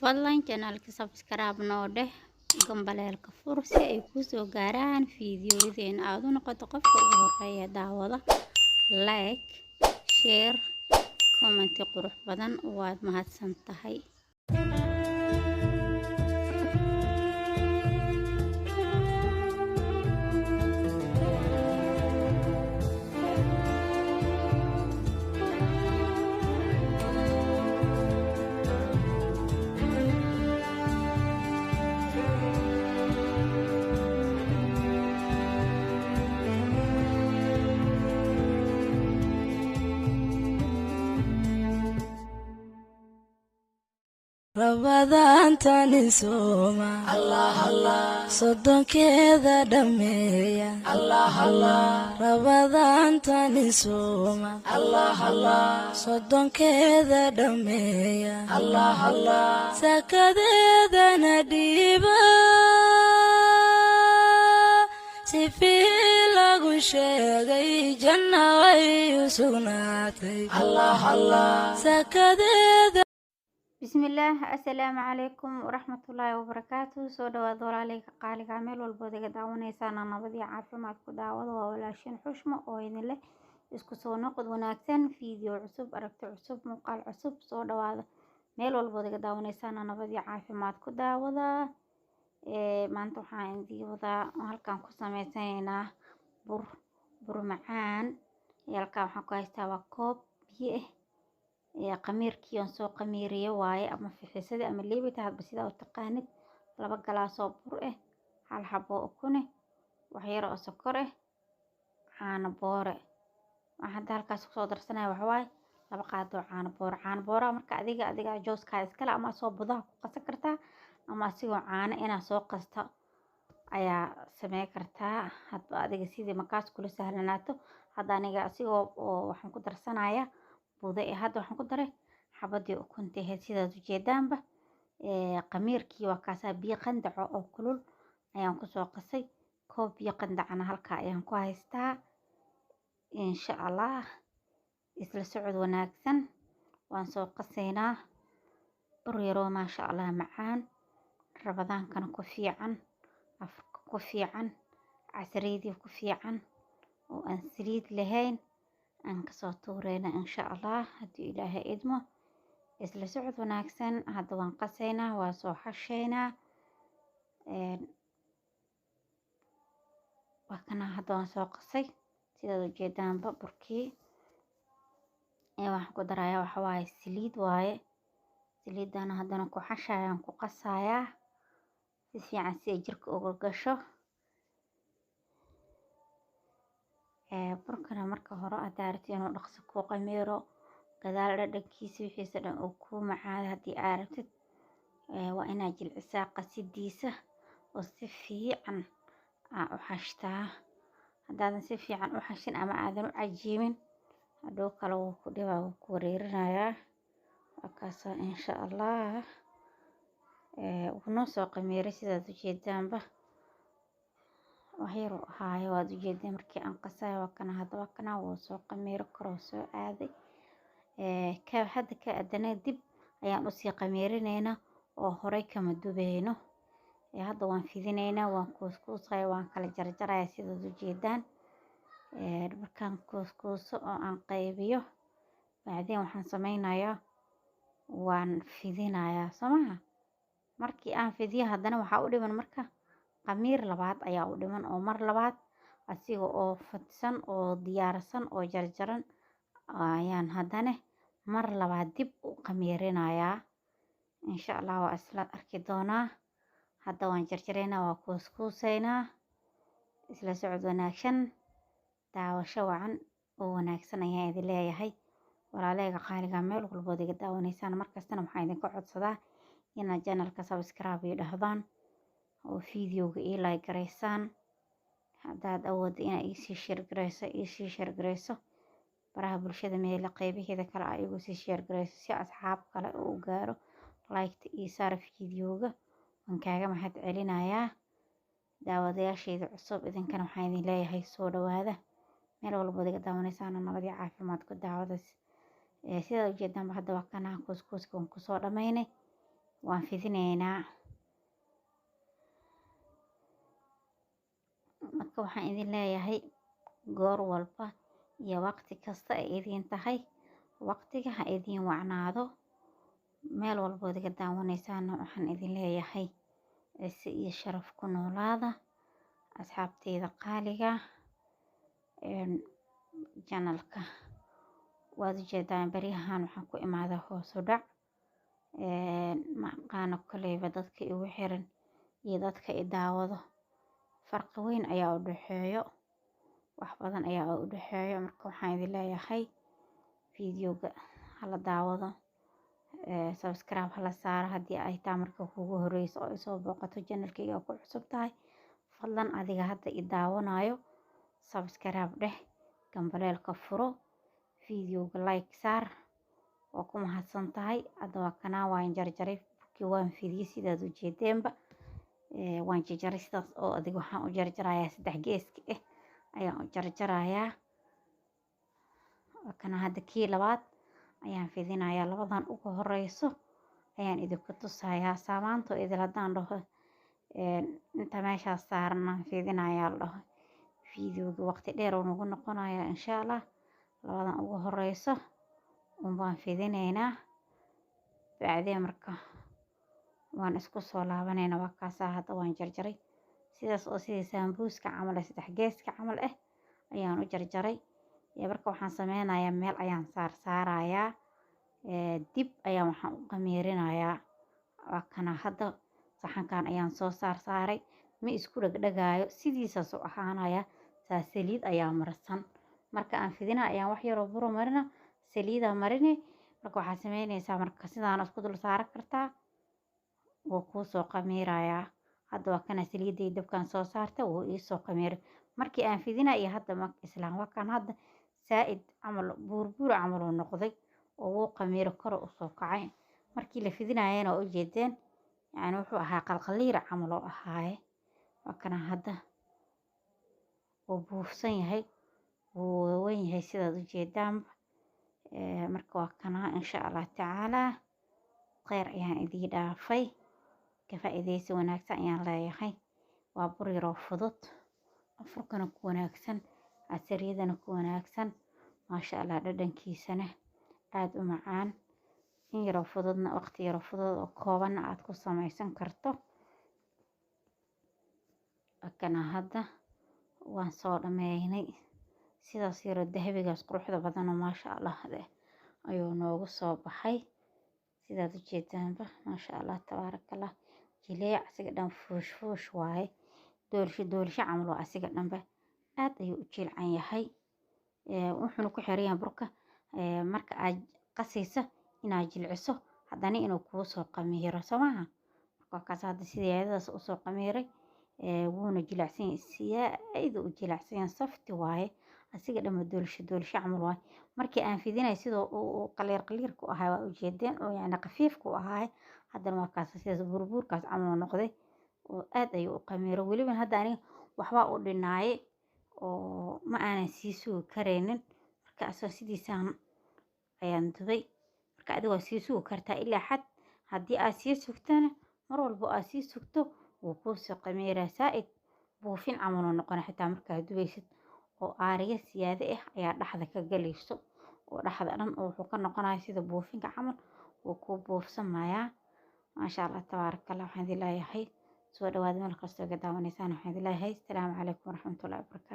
Fadlan channelka subscribe noo dheh, gambaleelka fur si ay kuu soo gaaraan fiidiyoyadeena, aad u noqoto qofka ugu horeeya daawada. Like, share, comment qurux badan. Waad mahadsan tahay. Rabadaantani sooma, 30keeda dhammeeya. Rabadaantani sooma, 30keeda dhammeeya, sakadeedana dhiiba, si fii lagu sheegay janna way u sugnaatay sakadeeda. Bismillaah, assalaamu calaykum waraxmatullaahi wabarakaatu. Soo dhawaada walaaleyga qaaliga, meel walbood iga daawanaysaana nabad iyo caafimaad ku daawada. Waa walaashin Xushmo oo idin leh isku soo noqod wanaagsan, fiideo cusub, aragti cusub, muuqaal cusub. Soo dhawaada, meel walbood iga daawanaysaana nabad iyo caafimaad ku daawada. Maanta waxaan idiin wadaa, halkaan ku sameysanaynaa bur macaan. Halkaan waxaan ku haystaa waa koob biyo ah, qamiirkii oon soo qamiiriye waaye, ama fixisadii ama liibita, hadba sidaa u taqaanid. 2 galaasoo bur ah, hal xabo ukun ah, wax yar oo sokor ah, caano boore. Waxaan hadda halkaas kusoo darsanaya waxa waaye 2 qaado caano boore. Caano booraha marka adiga jooskaa iskale, ama soo budaha ku qasan kartaa, ama asigoo caano inaa soo qasta ayaa sameyn kartaa, hadba adiga sidii markaas kula sahlanaato. Hadda aniga asigoo oo waxaan ku darsanayaa budo ee hadda waxaan ku daray xabadii ukunta ahayd, sidaad ujeedaanba. Qamiirkii waa kaasaa, biyo qandaco oo kulul ayaan kusoo qasay. Koob biyo qandacana halkaa ayaan ku haystaa. Insha Allah isla socod wanaagsan. Waan soo qasaynaa bur yaroo maasha Allah macaan, rabadaankana ku fiican, afurka ku fiican, casriidii ku fiican, oo aan saliid lahayn aan kasoo tuureyna insha Allah haddii Ilaahay idmo. Isla socod wanaagsan. Hadda waan qasaynaa, waa soo xashaynaa. Waa kana, hadda waan soo qasay sidaad ujeedaanba burkii. Waxaan ku darayaa waxa waaye saliid waaye. Saliidana haddana ku xashayaan, ku qasayaa si fiican si ay jirka uga gasho. Burkana marka hore haddaa rabtid inuu dhaqso kuu qamiiro, gadaal dhadhankiisa wixiisa dhan uu kuu macaado, haddii aad rabtid, waa inaad jilcisaa qasidiisa oo si fiican aa u xashtaa. Haddaadan si fiican u xashin ama aadan u cajiimin, hadhow kale wuu ku dhibaa, wuu ku wareerinayaa. Waa kaasaa insha Allah. Wuu noo soo qamiiray sidaad ujeedaanba. Wax yar uu ahaayo, waad ujeedeen markii aan qasayo. Waa kana hadda, waa kana, wuu soo qamiiro, koroo soo aaday. Ka hadda ka adana dib ayaan usii qamiirinaynaa oo horey kama dubeyno. Hadda waan fidinaynaa, waan kuuskuusaya, waan kala jarjaraya sidaad ujeedaan. Markaan kuuskuuso oo aan qaybiyo, bacdeen waxaan sameynayaa waan fidinayaa, soo maha? Markii aan fidiyo haddana waxaa u dhiman marka qamiir labaad ayaa u dhiman, oo mar labaad asiga oo fidsan oo diyaarsan oo jarjaran ayaan haddana mar labaad dib u qamiirinayaa. Insha Allah waa isla arki doonaa. Hadda waan jarjaraynaa, waa kuuskuusaynaa. Isla socod wanaagsan, daawasho wacan oo wanaagsan ayaan idin leeyahay, walaaleyga qaaliga, meel walbood iga daawanaysaan. Markastana waxaan idinka codsadaa inaad channelka subscribe ii dhahdaan oo videoga ii like garaysaan. Haddaad awooddo inaad iisii share garayso, iisii share garayso baraha bulshada, meela qeybaheeda kale aa igu sii share garayso si asxaab kale uu gaaro. Like ii saar videoga, waan kaaga mahad celinayaa. Daawadayaashayda cusub, idinkana waxaan idin leeyahay soo dhawaada, meel walbood iga daawanaysaan nabad iyo caafimaad ku daawada. Sidaad ujeedaanba hadda waa kana, kuuskuuska waan kusoo dhamaynay. Waan fidinaynaa. Marka waxaan idin leeyahay goor walba iyo waqti kasta ay idiin tahay, waqtiga ha idiin wacnaado. Meel walbood iga daawanaysaana waxaan idin leeyahay cise iyo sharaf ku noolaada, asxaabteyda qaaliga. Janalka waad ujeedaan, baryahan waxaan ku imaadaa hoos u dhac. Ma aqaano, koleyba dadka igu xiran iyo dadka i daawado farqi weyn ayaa u dhexeeyo, wax badan ayaa u dhexeeyo. Marka waxaan idin leeyahay videoga hala daawado, subscribe hala saaro haddii ay taa marka kugu horeyso oo isoo booqato channelkayga ku cusub tahay. Fadlan adiga hadda i daawanayo, subscribe dheh, gambaleelka furo, videoga like saar, waa ku mahadsan tahay. Hadda waa kanaa, waan jarjaray burkii, waan fidiyey sidaad ujeedeenba. Waan jarjaray sidaas oo adiga waxaan u jarjarayaa saddex geeska ah ayaan u jarjarayaa. Waa kana, hadda kii labaad ayaan fidinayaa. Labadan ugu horeyso ayaan idinku tusayaa. Saamaanto idil haddaan dhaho inta meeshaas saaran aan fidinayaa la dhaho, videoga waqti dheer uu nagu noqonayaa insha Allah. Labadan ugu horeyso un baan fidinaynaa, bacdee marka waan isku soo laabaneynaa. Waa kaasaa, hadda waan jarjaray sidaas oo sidii saambuuska camal ah, saddex geeska camal ah ayaan u jarjaray. Marka waxaan sameynayaa meel ayaan saar saarayaa, dib ayaan waxaan u qamiirinayaa. Waa kana, hadda saxankan ayaan soo saar saaray, ma isku dhegdhegaayo, sidiisaas u ahaanaya. Saa saliid ayaa marsan. Marka aan fidina ayaan wax yaroo buro marina, saliidaa marini. Marka waxaad sameyneysaa, marka sidaan isku dul saaran kartaa, wuu kuu soo qamiirayaa. Hadda waa kana, saliiday dabkaan soo saartay, wuu iisoo qamiiray markii aan fidina iyo hadda ma islaan. Waa kan hadda saa-id camal buurbuur camal uu noqday oo wuu qamiiro, kor usoo kacay. Markii la fidinayana waa ujeedeen, yani wuxuu ahaa qalqaliir camal oo ahaaye. Waa kana, hadda wuu buufsan yahay, wuu waaweyn yahay sidaad ujeedaanba. Marka waa kanaa, insha Allah tacaalaa kheyr ayaan idii dhaafay, ka faa'iidaysi wanaagsan ayaan leeyahay. Waa bur yaroo fudud, afurkana ku wanaagsan, casariyadana ku wanaagsan, maasha Allah, dhadhankiisana aada u macaan, in yaroo fududna, waqti yaroo fudud oo koobanna aada ku samaysan karto. Kana hadda waan soo dhameynay, sidaas yaroo dahabigaas quruxda badanoo maasha Allah ayuu noogu soo baxay sidaad ujeedaanba. Maasha Allah, tabaarakallah, jileec asiga dhan, fuush fuush waaye, doolsho doolsho camal waa asiga dhanba, aad ayuu u jilcan yahay. Wuxuuna ku xiran yahay burka marka aad qasayso inaad jilciso, haddana inuu kuu soo qamiiro, soo maaha? Marka waa kaas, hadda sideedadaas usoo qamiiray, wuuna jilicsan yahay, siyaa'id u jilicsan yahay, soft waaye asiga dhanba, doolsho doolsho camal waaye. Markii aan fidinay sidoo uu qaliir qaliirku ahaa waa ujeedeen, oo yacni khafiifku ahaa. Haddana waa kaas, sidaas buurbuurkaas camal uu noqday oo aad ayuu u qamiiro. Weliba hadda aniga waxbaa u dhinaaye oo ma aanan sii sugi karaynin, marka asoo sidiisaan ayaan dubay. Marka adiga waa sii sugi kartaa ilaa xad. Haddii aad sii sugtana, mar walbo aad sii sugto wuu kuusoo qamiiraa saa-id, buufin camal uu noqona xitaa markaad dubaysid, oo aariya siyaade ah ayaa dhexda ka galayso, oo dhexda dhan oo wuxuu ka noqonaya sida buufinka camal, wuu kuu buufsamayaa. Maasha Allah, tabaarakallah. Waxaan idin leeyahay soo dhawaada meel kastoo iga daawanaysaan. Waxaan idin leeyahay asalaamu calaykum waraxmatullahi wabarakaatu.